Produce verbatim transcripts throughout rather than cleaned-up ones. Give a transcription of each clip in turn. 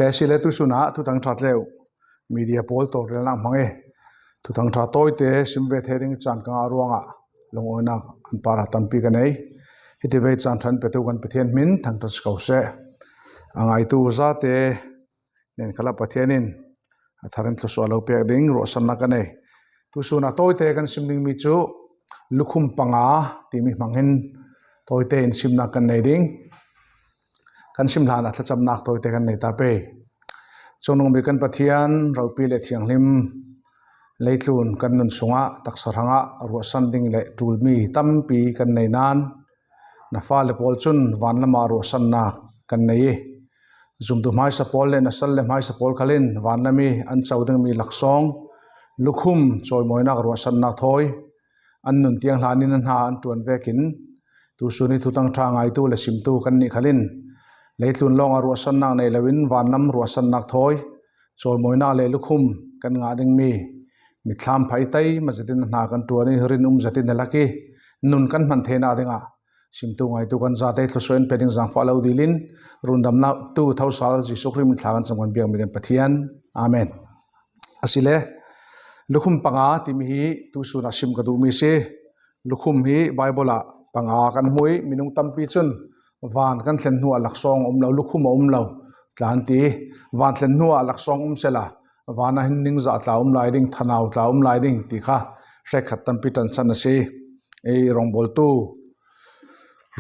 Pesi le tuisunah thuthang ṭha tleu media pawl tawlrelnak hmang e. Thuthang ṭha tawite sim ve thei ding caan ka ngah ruangah lungawinak an parah tampi ka nei. Hiti vei caan ṭhan petu kan Pathian hmin thangṭhat si ko seh. A ngaitu zate nen khalah Pathian in a tharin thluasuah lo pek ding ruahsannak ka nei. Tuisunah tawite kan sim dingmi cu Lukhum panga timi hmangin tawite in simnak kan nei ding. Kan sim hlan ah thlacamnak tawite kan nei ta pei. Cungnungbik kan Pathian, ropi le thianghlim, leitlun kan nun sungah taksa hrangah ruahsan ding le ṭulmi tampi kan nei nain na fale pawl cun vanlam ah ruahsannak kan nei i, zumtu hmaisa pawl le na sal le hmaisa pawl khal in vanlam i an co dingmi laksawng, lukhum, cawimawinak ruahsannak thawi an nun tiang hlan in a hna an ṭuan vekin tuisun i thuthang ṭha ngaitu le simtu kannih khal in leitlun lawngah ruahsannak nei loin vanlam ruahsannak thawi, cawimawinak le lukhum kan ngah dingmi mitthlam phaitai mazetin a hna kan ṭuan i rin um zetin a lak i nun kan hman theinak dingah simtu ngaitu kan zate thluasuah in pe ding zaangfah lo dil in rundamnak tu thosal Jesuh Khrih min thla kan cam kan biakmi kan Pathian. Amen. Asile, lukhum panga timi hi tuisun ah sim ka duhmi si. Lukhum hi Baibal ah panga kan hmu i minung tampi cun van kan thlen hnu ah laksawng a um lo, lukhum a um lo tla an ti i, van thlen hnu ah laksawng um sela, van ah hin ningzah tla um lai ding, thanau tla um lai ding ti kha hrekkhat tampi ṭansan a si. Ei rawngbawltu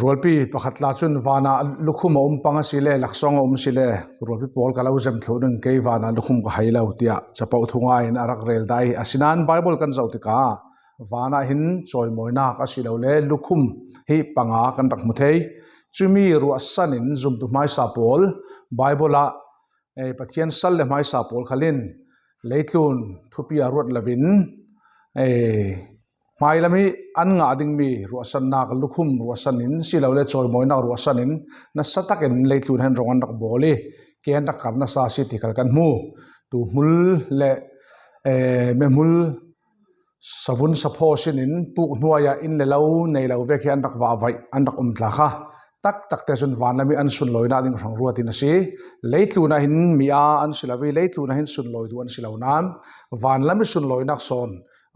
rualpi pakhat tla cun van ah lukhum a um pang a si le laksawng a um si le rualpi pawl ka lo zem thluh ding, kei van ah lukhum ka hei lo tiah capoh thu ngai in a rak rel dah i, asinain Baibal kan zoh tikah van ah hin cawimawinak a si lo le lukhum hi panga kan rak hmu thei. Cumi ruahsan in zumtu hmaisa pawl Baibal ah eh, Pathian sal le hmaisa pawl khal in leitlun thupi a ruat loin, eh, hmailam i an ngah dingmi ruahsannak lukhum ruahsan in si lo le cawimawinak ruahsan in nasa takin leitlun ah hin rong an rak bawl i, ke an rak kar nasa a si ti khal kan hmu. Tuhmul le, eh, mehmul savun saphaw sinin puk hnuai ah inn le lo nei lo vek hi an rak vahvaih, an rak um tla kha taktak te cun vanlam i an sunlawinak ding hrang ruat in a si. Leitlun ah hin mi aa an si lo i, leitlun ah hin sunlawi duh an si lo nain vanlam i sunlawinak sawn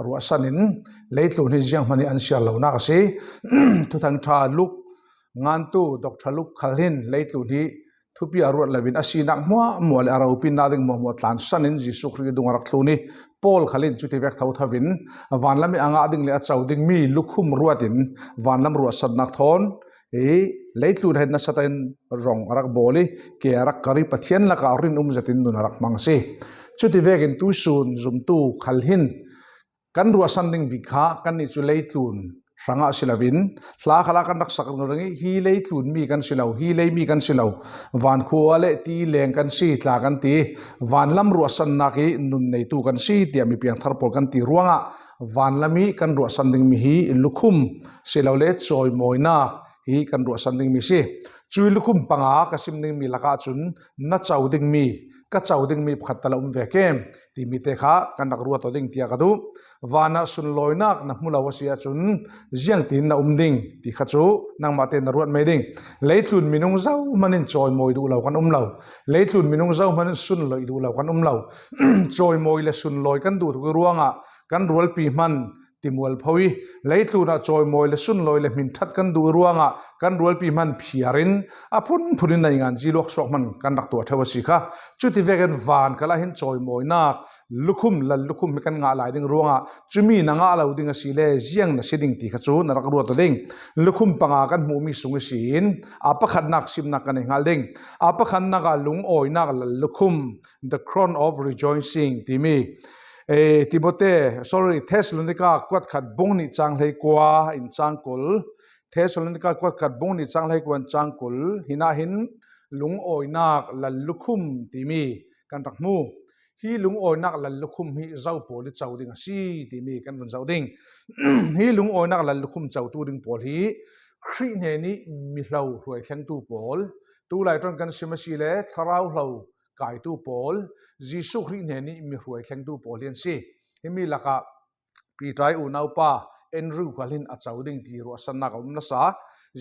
ruahsan in leitlun hi zianghman i an siar lonak a si. Thuthang ṭha Luk ngantu Doctor Luk khal hin leitlun hi thupi a ruat loin a sinak hmuahhmuah le a ropinnak ding hmuahhmuah tlansan in Jesuh Khrih dung a rak thlun i, Paul khal in cuti vek thotho in vanlam i a ngah ding le a co dingmi lukhum ruat in vanlam ruahsannak thawn i, leitlun ah hin nasa takin rong a rak bawl i, ke a rak kar i, Pathian lakah rin um zetin nun a rak hmang a si. Cuti vekin tuisun zumtu khal hin kan ruahsan ding bik kha kannih cu leitlun hrangah si loin hla khalah kan rak sak ringring i, hi leitlun mi kan si lo, hi lei mi kan si lo, vankhua le ti leng kan si tla kan ti i, vanlam ruahsannak i nun neitu kan si tiah mi piangthar pawl kan ti ruangah vanlam i kan ruahsan dingmi hi lukhum si lo le cawimawinak hi kan ruahsan dingmi si. Cui lukhum panga ka sim dingmi lakah cun na co dingmi, ka co dingmi pakhat tal a um ve kem timi te kha kan rak ruat aw ding tiah ka duh. Van ah sunlawinak na hmu lo a si ahcun ziangtin na um ding ti kha cu nangmah te na ruat mei ding. Leitlun minung zohman in cawimawi duh lo kan um lo. Leitlun minung zohman in sunlawi duh lo kan um lo. Cawimawi le sunlawi kan duh tuk i ruangah kan rualpi hman timualpho i, leitlun ah cawimawi le sunlawi le hminṭhat kan duh i ruangah kan rualpi hman phiar in a phunphun in naingan ziluak suak hman kan rak tuah ṭheu a si kha. Cuti vekin van khalah hin cawimawinak lukhum, lal lukhum hi kan ngah lai ding ruangah cumi na ngah lo ding a si le ziang na si ding ti kha cu na rak ruat aw ding. Lukhum panga kan hmuhmi sung ihsin a pakhatnak simnak kan i hngal ding. A pakhatnak ah lungawinak lal lukhum, the crown of rejoicing timi, eh, Timote, sorry, Thessalonika kuatkhat bung nih cang hleikua in cang kul, Thessalonika kuatkhat bung nih cang hleikua in cang kul, hinah hin lungawinak lal lukhum timi kan rak hmu. Hi lungawinak lal lukhum hi zo pawl i co ding a si timi kan vun zoh ding. Hi lungawinak lal lukhum cotu ding pawl hi Khrih hnen i mihlo hruai thlengtu pawl, tulai ṭong kan sim a si le thlarau hlo kaitu pawl, Jesuh Khrih hnen i mihruai thlengtu pawl hi an si. Himi lakah Peter i unaupa Andrew khal hin a co ding ti ruahsannak a um nasa.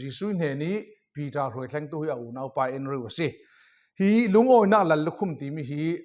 Jesuh hnen i Peter hruai thlengtu hi a unaupa Andrew a si. Hi lungawinak lallukhum timi hi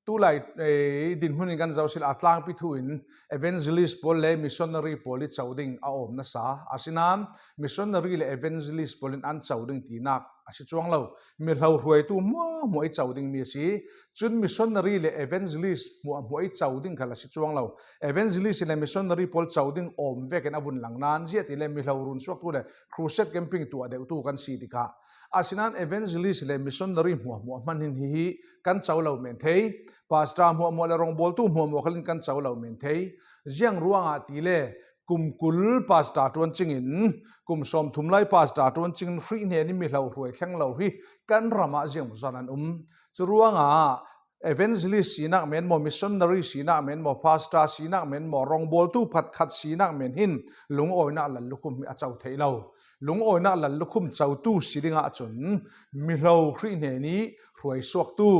tulai, eh, dinhmun in kan zoh sila a tlangpi thu in evangelist pawl le missionary pawl i co ding a awm nasa. Asinan missionary le evangelist pawl in an co ding tinak a si cuang lo. Mihlo hruaitu hmuahhmuah i co dingmi a si. Cun missionary le evangelist hmuahhmuah i co ding khal a si cuang lo. Evangelist le missionary pawl co ding awm vekin a vun lang nan ziah ti le mihlo runsuaktu le crusade camping tuah deuhtu kan si tikah. Asinan evangelist le missionary hmuahhmuah hman hin hihi kan co lo men thei. Pastor hmuahhmuah le rongbawltu hmuahhmuah khalin kan co lo men thei. Ziang ruangah ti le kum kul pastor ṭuan cingin, kum sawmthum lai pastor ṭuan cingin hrih hnen i mihlo hruai thleng lo hi kan ramah ziang zan an um. Curuangah evangelist sinak men maw, missionary sinak men maw, pastor sinak men maw, rongbawltu pakhat sinak men hin lungawinak lallukhum hi a co thei lo. Lungawinak lallukhum cotu si dingah cun mihlo hrih hnen i hruai suaktu,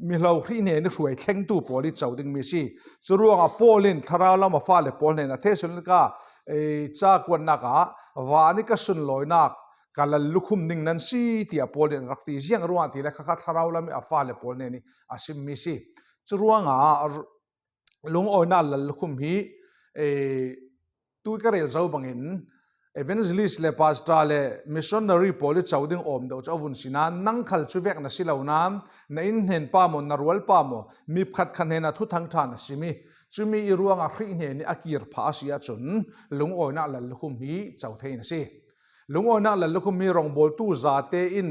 mihlo hrih hnen i hruai thlengtu pawl i co dingmi a si. Curuangah Paul in thlarau lam a fale pawl hnen a Thessalonika, eh, ca kuatnak ah van i ka sunlawinak ka lallukhum ding nan si, tiah Paul in a rak ti. Ziang ruangah ti le khakha thlarau lam i a fale pawl hnen i a simmi si. Curuangah lungawinak lallukhum hi, eh, tu i ka rel zo bangin evangelist le pastor le missionary pawl i co ding awm deuh cu a vun si nan nang khal cu vek na si lo nan na inn hnen pa maw, na rual pa maw, mi pakhat khat hnenah thuthang ṭha na simi, cumi i ruangah hrih hnen i a kir phah a si ahcun lungawinak lallukhum hi co thei na si. Lungawinak lallukhum hi rongbawltu zate in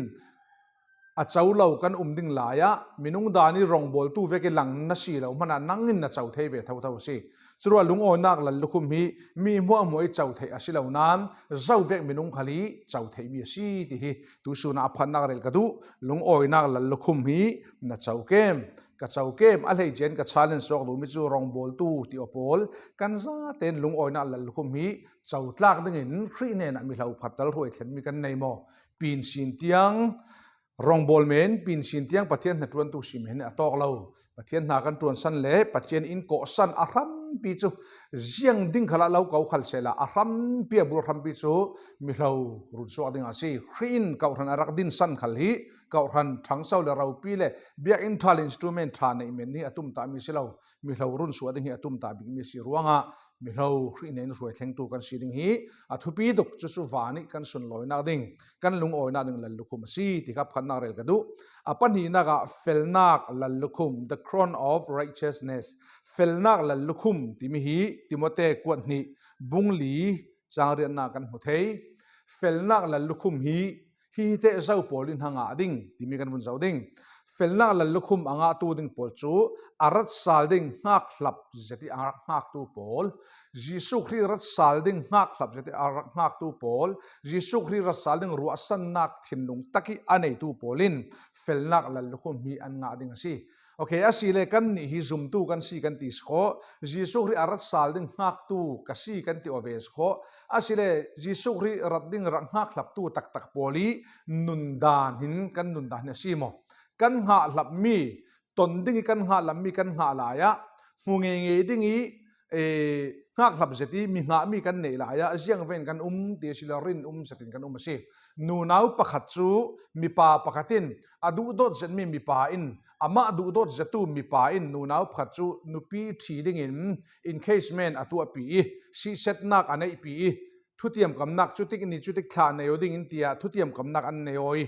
a co lo kan um ding lai ah, minung dan i rongbawltu vek i lang na si lo hmanah nang in na co thei ve thotho a si. Curuah lungawinak lallukhum hi mi hmuahhmuah i co theih a si lo nan, zo vek minung khal i co theihmi a si ti hi tuisun ah a phatnak rel ka duh. Lungawinak lallukhum hi na co kem, ka co kem, a hleicia in ka challenge suak duhmi cu rongbawltu ti aw pawl kan zaten lungawinak lallukhum hi co tlak dingin hrih hnenah mihlo phattal hruai thlenmi kan nei maw? Pinsin tiang, rongbawl men, pinsin tiang Pathian hnaṭuantu si men a tawk lo. Pathian hna kan ṭuansan le Pathian in kawhsan a hrampi cu ziang ding khalah lo ko khal sehla a hrampi, a bul hrampi cu mihlo runsuak ding a si. Hrih in kawhhran a rak dinsan khal hi kawhhran ṭhangso le ropi le biakinn ṭha le instrument ṭha neih men hi a tumtahmi si lo. Mihlo runsuah ding hi a tumtah bikmi si ruangah mihlo hrih hnen hruai thlengtu kan si ding hi a thupi tuk. Cucu van ih kan sunlawinak ding, kan lungawinak ding lallukhum a si ti kha phatnak rel ka duh. A pahnihnak ah felnak lallukhum, the crown of righteousness, felnak lallukhum timi hi Timote kuat hnih bung li cang riatnak kan hmu thei. Felnak lallukhum hi hi hi teh zo pawl in ha ngah ding timi kan vun zoh ding. Felnak lallukhum a ngahtu ding pawl cu a rat sal ding hngakhlap zet i a rak hngaktu pawl, Jesuh Khrih rat sal ding hngakhlap zet i a rak hngaktu pawl, Jesuh Khrih rat sal ding ruahsannak thinlung tak i a neitu pawl in felnak lallukhum hi an ngah ding a si. Okay, asile kan nih hi zumtu kan si kan ti si khaw, Jesuh Khrih a rat sal ding hngaktu ka si kan ti aw ve si khaw. Asile Jesuh Khrih rat ding rak hngakhlaptu taktak pawl i nundan hin kan nundan hi a si maw? Kan hngahhlapmi, ton ding i kan hngahlammi kan hngah lai ah, hmu ngeingei ding i, eh, hngakhlap zet i mi hngahmi kan neih lai ah, ziangven kan um ti a si lo, rin um zetin kan um a si. Nunau pakhat cu mipa pakhat in a duhdawt zetmi mipa in, amah duhdawt zetu mipa in nunau pakhat cu nupi ṭhi dingin engagement a tuahpi i, sihsetnak a neihpi i, thutiamkamnak cutik ni cutik thla nei aw dingin tiah thutiamkamnak an nei aw i,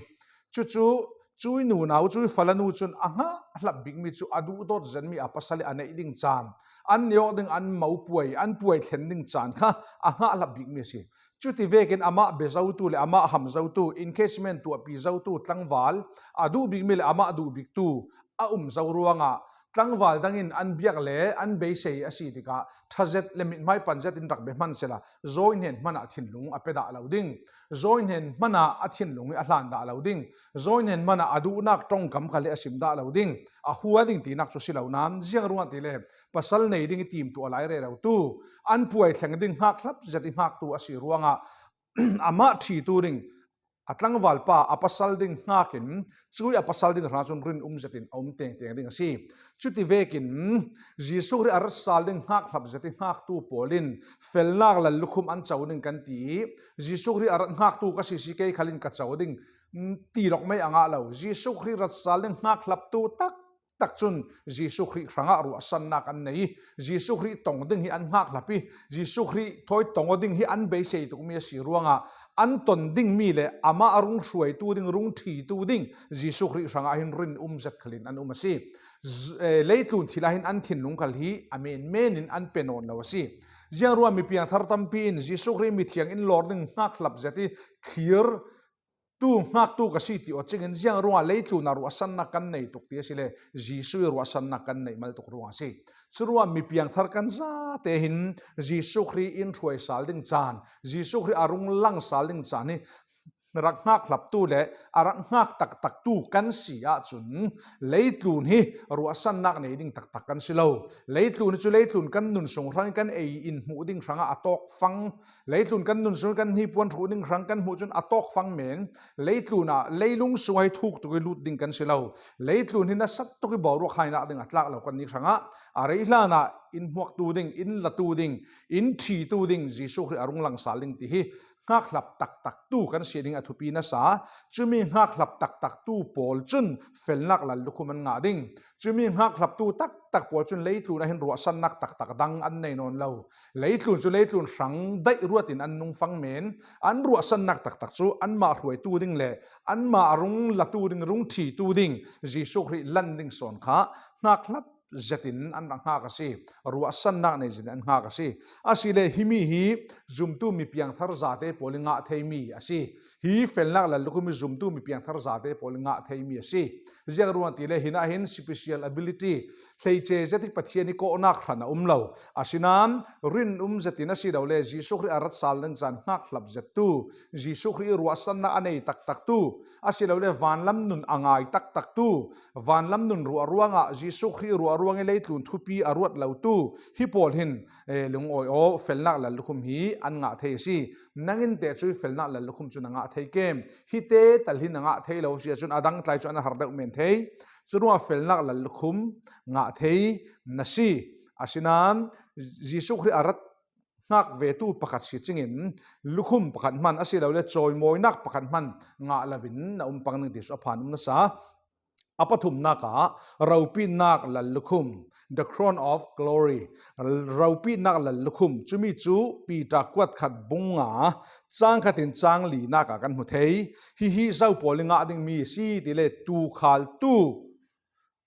cucu cui nunau, cui falanu cun a hngahhlap bikmi cu a duhdawt zetmi a pasal i a neih ding caan, an nei awk ding, an mopuai, an puai thlen ding caan kha a hngahhlap bikmi a si. Cuti vekin amah bia zotu le amah ham zotu, engagement tuahpi zotu tlangval a duh bikmi le amah duh biktu a um zo ruangah tlangval dangin an biak le an beisei a si tikah ṭha zet le mithmai pan zet in rak bia hman sehla, zawi hnen hmanah thinlung a pe dah lo ding, zawi hnen hmanah a thinlung hi a hlan dah lo ding, zawi hnen hmanah a duhnak ṭongkam khal hi a sim dah lo ding, a hua ding tinak cu si lo nan, ziang ruang ti le pasal nei ding i timtuah lai rero tu, an puai thleng ding hngakhlap zet i hngaktu a si ruangah amah ṭhitu ding, a tlangvalpa a pasal ding hngak in, cui a pasal ding hrang cun rin um zetin a um tengteng ding a si. Cuti vekin Jesuh Khrih a rat sal ding hngakhlap zet i hngaktu pawl in felnak lallukhum an co ding kan ti i, Jesuh Khrih a rat hngaktu ka si si kei khal in ka co ding, ti lawk mai a ngah lo. Jesuh Khrih ratsal ding hngakhlaptu taktak cun Jesuh Khrih hrangah ruahsannak an nei i, Jesuh Khrih tong ding hi an hngakhlap i, Jesuh Khrih thawi tong aw ding hi an beisei tukmi a si ruangah an ton dingmi le amah a rung hruaitu ding, rung ṭhitu ding Jesuh Khrih hrangah hin rin um zet khalin an um a si. Z-, eh, leitlun thil ah hin an thinlung khal hi a menmen in an pe nawn lo a si. Ziang ruang mi piangthar tampi in Jesuh Khrih mithiang in lawr ding hngakhlap zet i thlir tu hngaktu ka si ti aw cingin ziang ruangah leitlunah ruahsannak kan nei tuk ti a si le, Jesuh i ruahsannak kan neih mal tuk ruangah a si. Curuah mi piangthar kan zate hin Jesuh Khrih in hruai sal ding caan, Jesuh Khrih a rung lang sal ding caan hi rak hngakhlaptu le a rak hngak taktaktu kan si ahcun leitlun hi ruahsannak nei ding taktak kan si lo. Leitlun hi cu leitlun kan nun sung hrang kan ei in hmuh ding hrangah a tawk fang. Leitlun kan nun sung kan hnipuan hruh ding hrang kan hmuh cun a tawk fang men. Leitlun ah leilung sung ah hi thuk tuk i lut ding kan si lo. Leitlun hi nasat tuk i boruak hainak ding a tlak lo kan nik hrangah a rei hlan ah in hmuaktu ding, in latu ding, in ṭhitu ding Jesuh Khrih a rung lang sal ding ti hi hngakhlap taktaktu kan si ding a thupi nasa. Cumi hngakhlap taktaktu pawl cun felnak lallukhum an ngah ding. Cumi hngakhlaptu taktak pawl cun leitlun ah hin ruahsannak taktak dang an nei nawn lo. Leitlun cu leitlun hrang daih ruat in an nungfang men. An ruahsannak taktak cu anmah hruaitu ding le anmah a rung latu ding, rung ṭhitu ding Jesuh Khrih lan ding sawn kha hngakhlap zetin an rak hngak a si. Ruahsannak nei zetin an hngak a si. Asile himi hi zumtu mi piangthar zate pawl i ngah theimi a si. Hi felnak lallukhum hi zumtu mi piangthar zate pawl i ngah theimi a si. Ziang ruang ti le hin ah hin special ability, hleice zet hi Pathian i kawhnak hran a um lo. Asinain rin um zetin a si lo le Jesuh Khrih a rat sal ding caan hngakhlap zettu, Jesuh Khrih i ruahsannak a nei taktaktu, a si lo le vanlam nun a ngai taktaktu, vanlam nun ruah ruangah Jesuh Khrih ruah ruangin leitlun thupi a ruat lotu hi pawl hin, eh, lungawi aw felnak lallukhum hi an ngah thei a si. Nangin teh cu hi felnak lallukhum cu na ngah thei kem? Hi te tal hi na ngah thei lo si ahcun a dang tlai cu an har deuh men thei. Curuangah felnak lallukhum ngah thei na si. Asinain Jesuh Khrih a rat hngak vetu pakhat si cingin lukhum pakhat hman a si lo le cawimawinak pakhat hman ngah loin na um pang ning ti cu a phan um nasa. A pathumnak ah ropitnak lallukhum, the crown of glory, ropitnak lallukhum, cumi cu Peter kuat khat bung nga cang khat in cang linak ah kan hmu thei. Hihi zo pawl i ngah dingmi si ti le tuukhaltu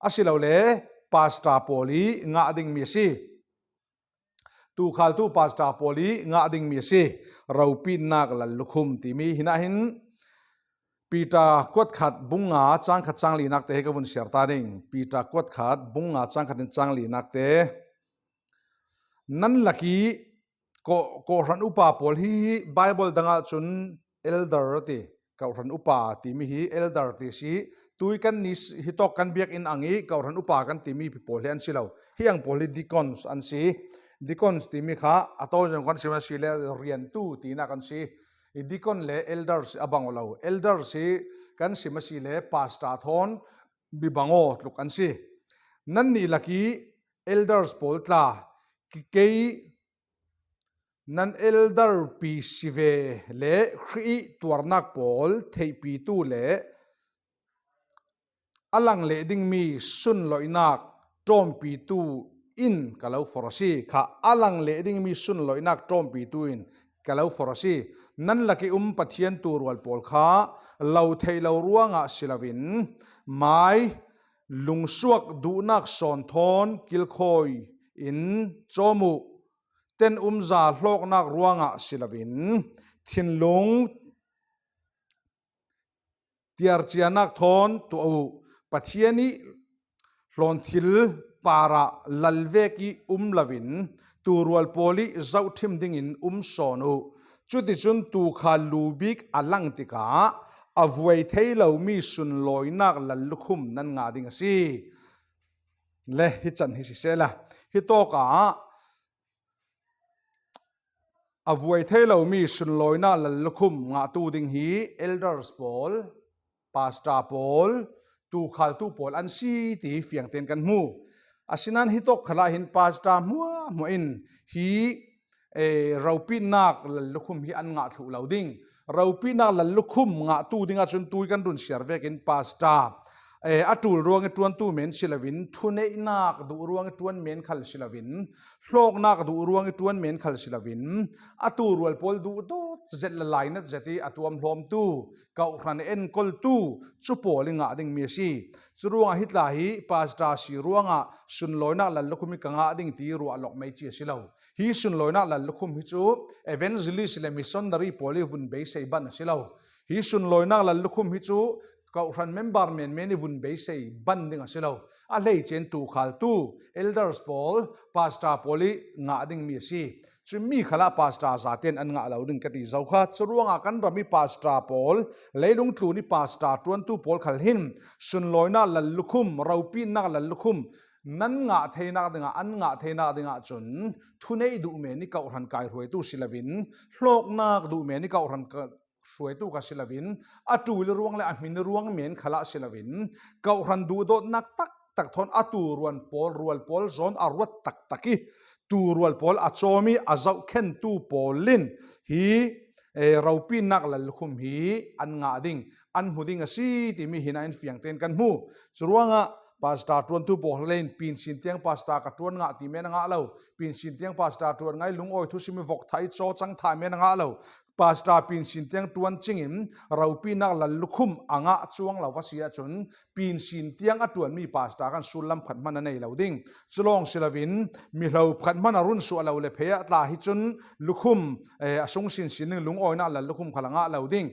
a si lo le pastor pawl i ngah dingmi a si. Tuukhaltu pastor pawl i ngah dingmi a si. Ropitnak lallukhum timi hin ah hin Peter kuat khat bung nga cang khat cang linak te hi ka vun siar ta ding. Peter kuat khat bung nga cang khat in cang linak te. Nan lak i ko-, kawhhran upa pawl hi Bible dang ah cun elder a ti. Kawhhran upa timi hi elder ti si. Tui kan ni s-, hi tawk kan biakinn ang i kawhhran upa kan timi pawl hi an si lo. Hi ang pawl hi deacons an si. Deacons timi kha a tawi zong kan sim a si le riantu tinak an si. I deacon le elders a bang aw lo. Elders hi kan sim a si le pastor thawn mi bang aw tluk an si. Nannih lak i elders pawl tla ki-, kei nan elder pi si ve le Khrih i tuarnak pawl theihpitu le a lang leh dingmi sunloihnak ṭawmpitu in ka lo forh a si kha, a lang leh dingmi sunloihnak ṭawmpitu in ka lo forh a si. Nan lak i um Pathian tuurual pawl kha lo theih lo ruangah si loin, mai lungsuak duhnak sawn thawn kilkhawi in cawm uh. Ten umza hlawknak ruangah si loin, thinlung tiarcianak thawn tuah uh. Pathian i hlawnthil parah lal vek i um loin, tuurual pawl i zohṭhim dingin um sawn uh. Cuticun tuukhal lu bik a lang tikah a vuai thei lomi sunlawinak lallukhum nan ngah ding a si. Le hi can hi sisehla, hi tawkah a vuai thei lomi sunlawinak lallukhum ngahtu ding hi elders pawl, pastor pawl, tuukhaltu pawl an si ti hi fiangtein kan hmu. Asinain hi tawk khalah hin pastor hmuahhmuah in hi, eh, ropitnak lallukhum hi an ngah thluh lo ding. Ropinak lallukhum ngahtu dingah cun tui kan run siar vekin pastor, eh, a ṭul ruangih ṭuantu men si loin, thuneihnak duh ruangih ṭuan men khal si loin, hlawknak duh ruangih ṭuan men khal si loin, a tuurual pawl duhdawt zet le lainat zet ih a tuamhlawmtu, kawhhran enkoltu, cu pawl ih ngah dingmi a si. Curuangah hih tla hi pastor si ruangah sunlawinak lallukhum hi ka ngah ding ti ruah lawk mei ci a si lo. Hi sunlawinak lallukhum hi cu evangelist le missionary pawl ih vun beisei ban a si lo. Hi sunlawinak lallukhum hi cu kawhhran member menmen ih vun beisei ban ding a si lo. A hleice in tuukhaltu, elders pawl, pastor pawl ih ngah dingmi a si. Cumi khalah pastor zaten an ngah lo ding ka ti zo kha. Curuangah kan ram ih pastor pawl, leilung tlun ih pastor ṭuantu pawl khal hin sunlawinak lallukhum, ropinak lallukhum nan ngah theinak dingah, an ngah theinak dingah cun thuneih duh men ih kawhhran kaihruaitu si loin, hlawknak duh men ih kawhhran ka hruaitu kha si loin, a ṭul ruang le a hmin ruang men khalah si loin, kawhhran duhdawtnak taktak thawn a tuurual pawl, rual pawl zawn a ruat taktak ih, tuurual pawl a cawm ih a zohkhentu pawl in hi, eh, ropinak lallukhum hi an ngah ding, an hmu ding a si timi hinah in fiangtein kan hmu. Curuangah pastor ṭuantu pawl le in pinsin tiang pastor ka ṭuan ngah ti men a ngah lo, pinsin tiang pastor ṭuan ngai lungawi thusim ih vok thah ih cawcang thah men a ngah lo. Pastor pinsin tiang ṭuan cingin ropinak lallukhum a ngah cuang lo va si ahcun, pinsin tiang a ṭuanmi pastor khan sullam khat hman a nei lo ding. Culawng si loin, mihlo khat hman a run suah lo le phei ah tla hi cun lukhum, eh, a sung sinsin ding lungawinak lallukhum khal a ngah lo ding.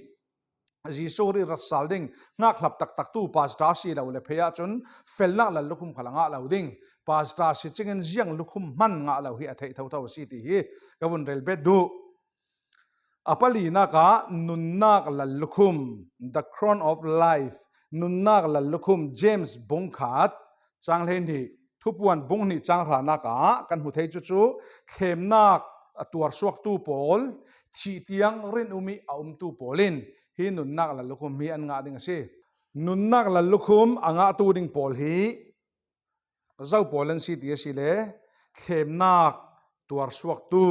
Jesuh Khrih rat sal ding hngakhlap taktaktu pastor si lo le phei ahcun felnak lallukhum khal a ngah lo ding. Pastor si cingin ziang lukhum hman ngah lo hi a theih thotho a si ti hi ka vun rel bet duh. A palinak ah nunnak lallukhum, the crown of life, nunnak lallukhum, James bung khat cang hleihnih, Thupuan bung hnih cang hranak ah kan hmu thei cucu, thlemnak a tuarsuaktu pawl, thih tiang rinum ih a umtu pawl in hi nunnak lallukhum hi an ngah ding a si. Nunnak lallukhum a ngahtu ding pawl hi zo pawl an si ti a si le, thlemnak tuarsuaktu,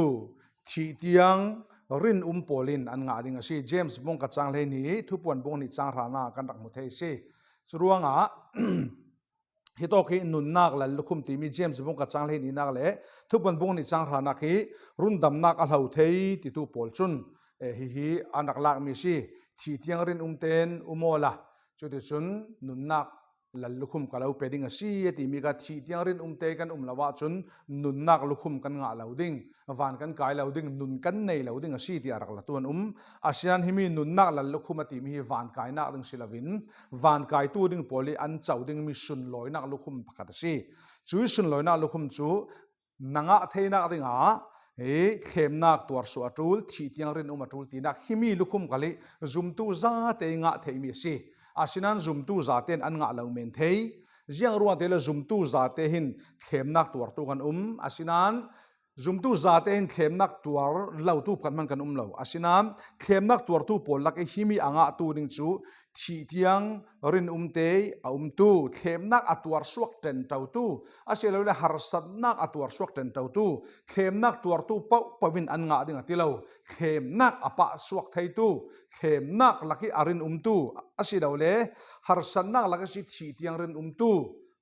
thih tiang rinum pawl in an ngah ding a si. James bung khat cang hleihnih, Thupuan bung hnih cang hranak kan rak hmu thei a si. Curuangah hitawk hi nunnak lallukhum timi James bung khat cang hleihnihnak le Thupuan bung hnih cang hranak hi rundamnak a hlo thei titu pawl cun, eh, hihi an rak lakmi a si. Thih tiang rinum tein um awla, cuticun nunnak lallukhum ka lo pe ding a si a timi kha, thih tiang rinum te kan um lo ahcun nunnak lukhum kan ngah lo ding, van kan kai lo ding, nun kan nei lo ding a si tiah rak latu an um. Asinan himi nunnak lallukhum a timi hi van kainak ding si loin, van kaitu ding pawl ih an co dingmi sunlawinak lukhum pakhat a si. Cuih sunlawinak lukhum cu na ngah theinak dingah hi thlemnak tuarsuah a ṭul, thih tiang rinum a ṭul tinak himi lukhum khal ih zumtu zate ih ngah theihmi a si. Asinan zumtu zate in an ngah lo men thei. Ziang ruangte le zumtu zate hin thlemnak tuartu kan um. Asinan zumtu zate hin thlemnak tuar lotu pakhat hman kan um lo. Asinan thlemnak tuartu pawl lak ih himi a ngahtu ding cu thih tiang rinum te a umtu, thlemnak a tuarsuak ṭenṭotu, asilole harsatnak a tuarsuak ṭenṭotu, thlemnak tuartu pohpoh in an ngah ding a ti lo. Thlemnak a pahsuak theitu, thlemnak lak ih a rinumtu, asilole harsatnak lak ihsi thih tiang rinumtu,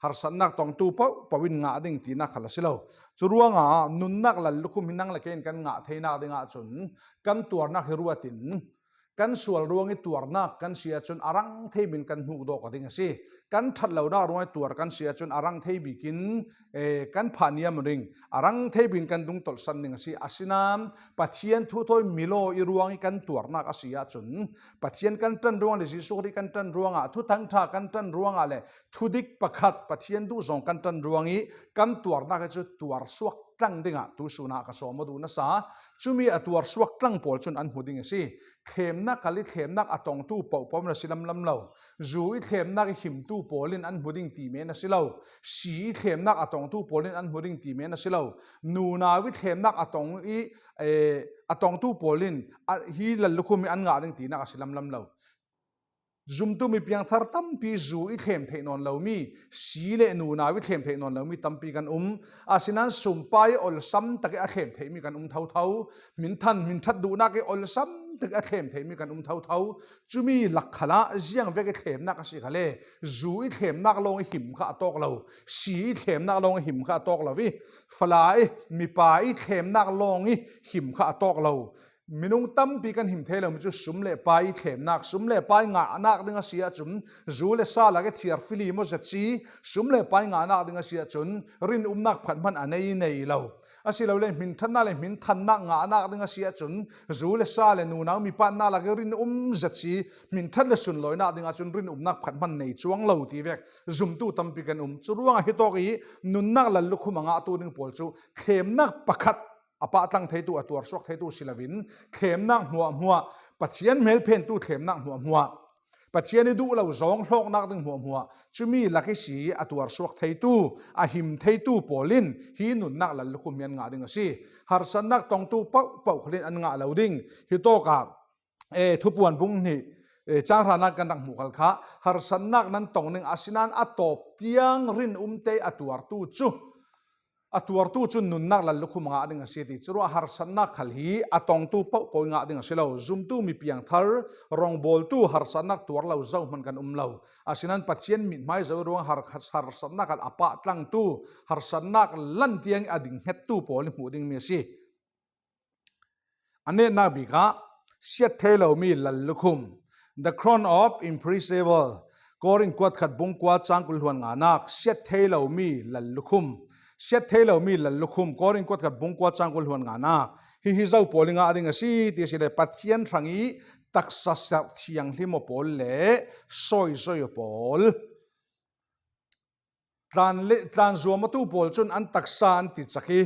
harsatnak tongtu pohpoh in ngah ding tinak khal a si lo. Curuangah nunnak lallukhum hi nang le kei in kan ngah theinak dingah cun kan tuarnak hi ruatin kan sual ruangih tuarnak kan si ahcun a rang thei bik in kan hnukdawk ding a si. Kan ṭhat lonak ruangih tuar kan si ahcun a rang thei bik in, eh, kan phahniam ding, a rang thei bik in kan dungtolhsan ding a si. Asinan Pathian thu thawi milaw ih ruangih kan tuarnak a si ahcun, Pathian kan ṭan ruang le Jesuh Khrih kan ṭan ruangah, thuthangṭha kan ṭan ruangah le thudik pakhat Pathian duhzawng kan ṭan ruangih kan tuarnak hi cu tuarsuak tlang dingah tusun ah ka sawm aw duh nasa. Cumi a tuarsuak tlang pawl cun an hmu ding a si. Thlemnak khal ih thlemnak a tongtu pohpoh in a si lamlam lo. Zu ih thlemnak ih himtu pawl in an hmu ding ti men a si lo. Si ih thlemnak a tongtu pawl in an hmu ding ti men a si lo. Nunau ih thlemnak a tong ih, eh, a tongtu pawl in, a, hi lallukhum ih an ngah ding tinak a si lamlam lo. Zumtu mi piangthar tampi zu i thlem theih nawn lo mi, si le nunau i thlem theih nawn lo mi tampi kan um. Asinan sumpai awlsam tak i a thlem theih mi kan um thotho. Hminthan, hminthat duhnak i awlsam tak i a thlem theih mi kan um thotho. Cumi lak khalah ziang vek i thlemnak a si khale, zu i thlemnak lawng i him kha a tawk lo, si i thlemnak lawng i him kha a tawk lo i, fala i, mipa i thlemnak lawng i him kha a tawk lo. Minung tampi kan him thei lo mi cu sum le pai i thlemnak, sum le pai ngahnak ding a si ahcun, zu le sa lak i thiar fili maw zet si, sum le pai ngahnak ding a si ahcun, rinumnak phat hman a nei nei lo. Asilole hminthannak le hminthannak ngahnak ding a si ahcun, zu le sa le nunau mipannak lak i rinum zet si, hminthat le sunlawinak ding ahcun rinumnak phat hman nei cuang lo ti vek zumtu tampi kan um. Curuangah hitawk i nunnak lallukhum a ngahtu ding pawl cu thlemnak pakhat a pahtlang theitu, a tuarsuak theitu si loin, thlemnak hmuahhmuah, Pathian hmelphentu thlemnak hmuahhmuah, Pathian i duh lo zawng hlawknak ding hmuahhmuah, cumi lak i si a tuarsuak theitu, a him theitu pawl in hi nunnak lallukhum hi an ngah ding a si. Harsatnak tongtu paohpaoh khal in an ngah lo ding. Hitawkah, eh, Thupuan bung hnih, eh, cang hranak kan rak hmuh khal kha, harsatnak nan tong ning asinan a tawp tiang rinumte a tuartu cu, a tuartu cun nunnak lallukhum a ngah ding a si ti. Curuah harsatnak khal hi a tongtu paohpaoh i ngah ding a si lo. Zumtu mi piangthar, rawngbawltu harsatnak tuar lo zohman kan um lo. Asinan Pathian mithmai zo ruang har-, harsatnak khal a pahtlangtu, harsatnak lan tiang a dinghngettu pawl i hmuh dingmi a si. A netnak bik ah siat thei lomi lallukhum, the crown of imperishable, Korin kuat khat bung kua cang kul hluan nganak, siat thei lomi lallukhum, siat thei lomi lallukhum, Korin kuat khat bung kua cang kul hluan nganak, hi hi zo pawl i ngah ding a si ti a si le Pathian hrang i taksa serh thianghlim aw pawl le sawizoi aw pawl. Tlan le, tlan zuam awtu pawl cun an taksa an ticak i,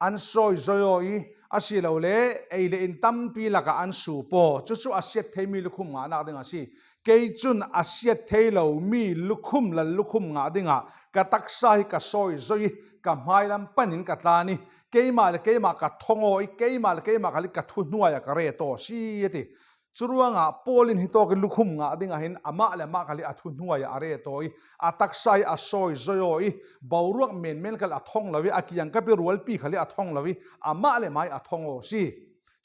an sawizoi aw i, asilole ei le in tampi lakah an sup aw. Cucu a siat theimi lukhum ngahnak ding a si. Kei cun a siat thei lomi lukhum, lallukhum ngah dingah ka taksa hi ka sawizoi i, ka hmailam panin ka tlan i, keimah le keimah ka thong aw i, keimah le keimah khal i ka thuhnuai ah ka ret aw a si, a ti. Curuangah Paul in hitawk i lukhum ngah dingah hin amah le amah khal i a thuhnuai ah a ret aw i, a taksa i a sawizoi aw i, boruak menmen khal a thong lo i, a kiangkap i rualpi khal i a thong lo i, amah le amah i a thong aw a si.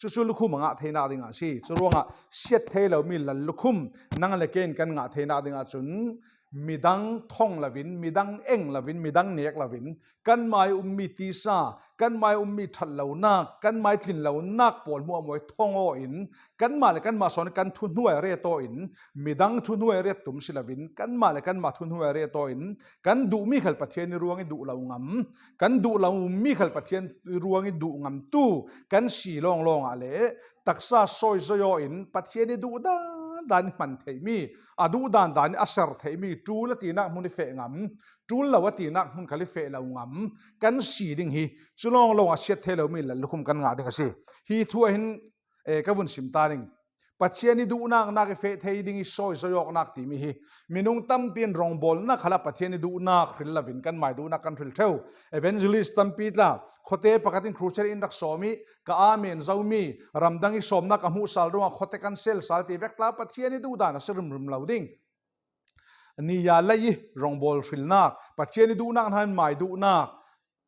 Cucu lukhum a ngah theinak dingah a si. Curuangah siat thei lomi lallukhum nang le kei in kan ngah theinak dingah cun midang thong lovin, midang eng lovin, midang nek lovin, kanmah i ummi tisa, kanmah i ummi ṭhat lonak, kanmah i tlin lonak pawl hmuahhmuah i thong aw in, kanmah le kanmah sawn i kan thuhnuai ret aw in, midang thuhnuai ret tum si lovin, kanmah le kanmah thuhnuai ret aw in, kan duhmi khal Pathian i ruang i duh lo ngam, kan duh lomi khal Pathian i ruang i duh ngamtu kan si lawnglawng ah le taksa sawizoi aw in Pathian i duh dandan i hman theihmi, a duh dandan i a ser theihmi, ṭul a tinak hmun i feh ngam, ṭul lo a tinak hmun khal i feh lo ngam kan si ding hi. Cu lawnglawng a siat thei lomi lallukhum kan ngah ding a si. Hi thu ah hin, eh, ka vun sim ta ding. Pathian i duhnak nak i feh thei ding i sawizoi awknak timi hi. Minung tampi in rawngbawlnak khalah Pathian i duhnak hril lovin kanmah i duhnak kan hril ṭheu. Evangelist tampi tla, khuate pakhat in crusade in rak sawm i, ka amen zomi, ramdang i sawmnak ka hmuh sal ruangah khuate kan sel sal ti vek tla Pathian i duh dan a si rimrim lo ding. Ni ya lei i rawngbawl hrilnak, Pathian i duhnak hna in mai duhnak,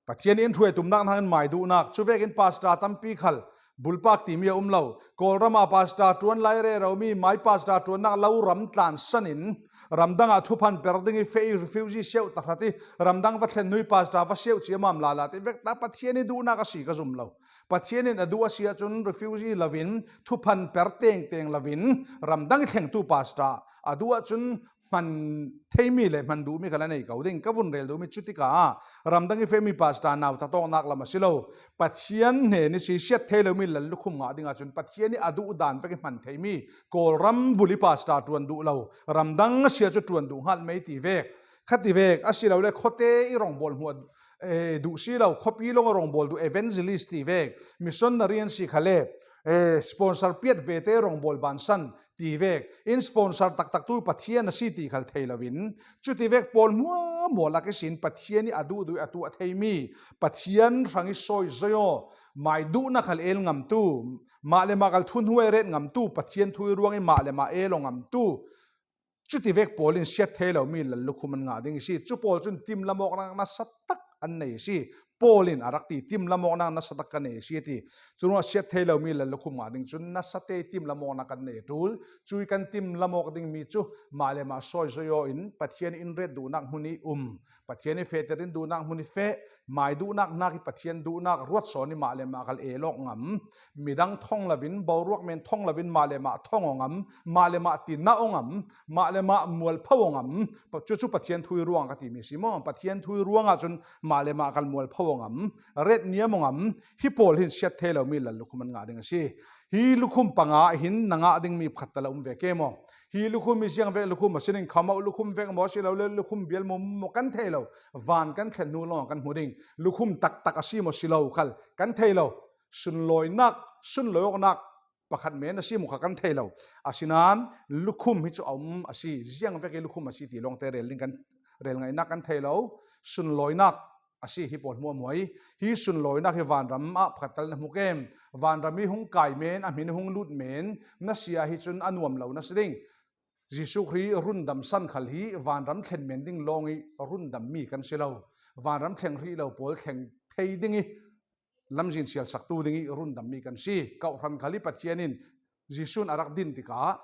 Pathian in hruai tumnak hna in mai duhnak, cu vekin pastor tampi khal bulpak timi a um lo. Kawlram ah pastor ṭuan lai reromi, mai pastor ṭuannak lo ram tlansan in ramdang ah thuphan per ding i feh i refugee siauh tahrat i ramdang va thlen nui pastor va siauh ciamam lala ti vek ta Pathian i duhnak a si ka zum lo. Pathian in a duh a si ahcun refugee lovin thuphan per tengteng lovin ramdang i thlengtu pastor a duh ahcun hman theimi le hman duhmi kha la nei ko ding. Ka vun rel duhmi cu tikah ramdang i fehmi pastor nautat awknak lam a si lo. Pathian hnen i si siat thei lomi lallukhum ngah ding ahcun Pathian i a duh dan vek i hman theimi Kawlram bul i pastor ṭuan duh lo, ramdang a si ahcun ṭuan duh hngalh mei ti vek, kha ti vek, asilole khuate i rawngbawl hmuah, eh, duh si lo, khuapi lawng a rawngbawl duh evangelist ti vek, missionary an si khale, eh, sponsor piat vete rawngbawl bansan ti vek, in sponsor taktak tu Pathian a si ti khal thei loin, cuti vek pawl hmuahhmuah lak ihsin Pathian i a duhduh i a tuah theimi, Pathian hrang i sawizoi aw, mai duhnak khal el ngamtu, mah le mah khal thuhnuai ret ngamtu, Pathian thu i ruang i mah le mah el aw ngamtu, Cuti vek pawl in siat thei lo mi lallukhum an ngah ding i si. Cu pawl cun tim lamawknak nasa tak an nei i si. Paul in a rak ti, tim lamawknak nasa tak ka nei a si a ti. Curuangah siat thei lo mi lallukhum ngah ding cun nasa te tim lamawknak kan nei a ṭul. Cui kan tim lamawk ding mi cu mah le mah sawi zoi aw in Pathian in ret duhnak hmun i um, Pathian i fehter in duhnak hmun i feh, mai duhnak hnak i Pathian duhnak ruat sawn i mah le mah kal el awk ngam, midang thong lovin, boruak men thong lovin mah le mah thong aw ngam, mah le mah ti na aw ngam, mah le mah mualpho aw ngam. Pa-, cucu Pathian thu i ruang ka timi a si maw? Pathian thu i ruangah cun mah le mah kal mualpho aw ngam, ret niam aw ngam, hi pawl hin siat thei lo mi lallukhum an ngah ding a si. Hi lukhum panga hin na ngah ding mi pakhat tal a um ve ke maw? Hi lukhum hi ziang vek lukhum a si ding, khamauh lukhum vek maw, si lo le lukhum bial maw, maw kan thei lo. Van kan thlen hnu lawng kan hmu ding. Lukhum taktak a si maw, si lo khal kan thei lo. Sunlawinak, sunlawi awknak pakhat men a si maw kha kan thei lo. Asinain lukhum hi cu a um a si, ziang vek i lukhum a si ti lawngte rel ding kan, rel ngaihnak kan thei lo. Sunlawinak a si hi pawl hmuahhmuah i, hi sunlawinak hi vanram ah pakhat tal na hmu kem? Vanram i hung kai men, a hmin hung lut men na si ah hi cun a nuam lo na si ding. Jesuh Khrih rundam san khal hi vanram thlen men ding lawng i rundam mi kan si lo. Vanram thleng hrih lo pawl thleng thei ding i lamzin sialsaktu ding i rundam mi kan si. Kawhhran khal i Pathian in Jesuh in a rak din tikah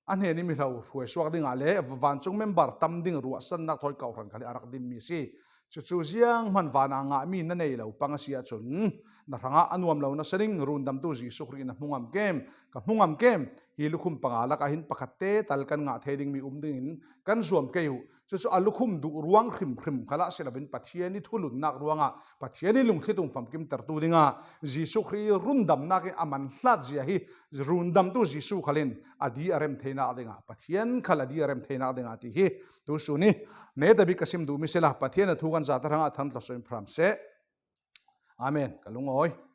a hnen i mihlo hruaisuak dingah le vancung member tam ding ruahsannak thawi kawhhran khal i a rak din mi si. Cucu zianghman van a ngah mi na nei lo pang a si ahcun na hrangah a nuam lo na si ding. Rundamtu Jesuh Khrih na hmu ngam kem? Ka hmu ngam kem? Hi lukhum panga lakah hin pakhat te tal kan ngah thei ding mi um dingin kan zuam kei uh. Cucu a lukhum duh ruang hrimhrim khalah si loin Pathian i thulunnak ruangah Pathian i lungthlitum famkimtertu dingah Jesuh Khrih i rundamnak i a man hlat zia hi rundamtu Jesuh khal in a di a rem theinak dingah, Pathian khal a di a rem theinak dingah ti hi tusun i netabik ka sim duhmi si la, Pathian a thu kan zate hrangah thangtlawsaw in phram seh. Amen. Ka lungawi.